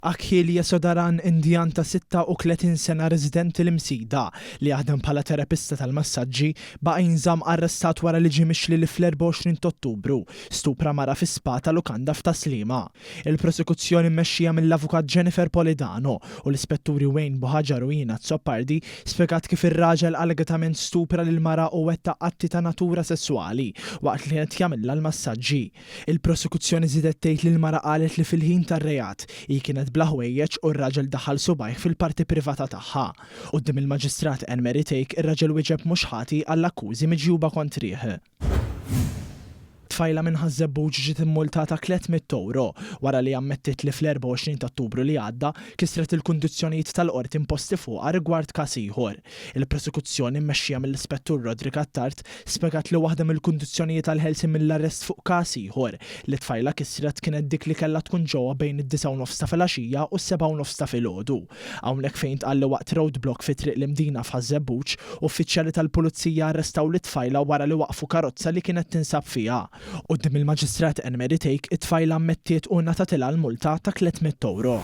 Akhil Yesodaran, Indjan ta' 36 sena residenti l-Imsida, li jaħdem bħala terapista tal-massaġġi, baqa' jinżamm arrestat wara li ġie mixli li fl-24 t'Ottubru stupra mara fi spa ta' lukanda f'Tas-Sliema. Il-prosekuzzjoni mmexxija mill-Avukat Jennifer Polidano u l-Ispetturi Wayne Buhagiar u Ian Azzopardi spjegat kif ir-raġel allegatament stupra lill-mara u wettaq atti ta' natura sesswali waqt li kien qed jagħmilha l-massaġġi. Il-prosekuzzjoni żiedet tgħid li l-mara qalet li fil-ħin tar-reat, hi kienet bla ħwejjeġ u r-raġel daħħal subgħajh fil-parti privata tagħha. Quddiem il-Maġistrat Anne Mary Thake, ir-raġel wieġeb mhux ħati għall-akkużi miġjuba kontrih. Tfajla minn Ħaż-Żebbuġ ġiet immultata 300 ewro wara li ammettiet li fl-24 ta' Ottubru li għadda kisret il-kundizzjonijiet tal-Qorti imposti fuqha rigward każ ieħor. Il-prosekuzzjoni mmexxija mill-Ispettur Roderick Attard spjegat li waħda mill-kundizzjonijiet għall-ħelsien mill-arrest fuq każ ieħor li t-tfajla kisret kienet dik li kellha tkun ġewwa bejn id-disgħa u nofs ta' filgħaxija u s-sebgħa u nofs ta' filgħodu. Hawnhekk fejn ntqal li waqt roadblock fi Triq l-Imdina f'Ħaż-Żebbuġ, uffiċjali tal-Pulizija arrestaw lit-tfajla wara li waqqfu karozza li kienet tinsab fiha. Quddiem il-Maġistrat Anne Mary Thake, it-tfajla ammettiet u ngħatatilha l-multa ta' 300 ewro.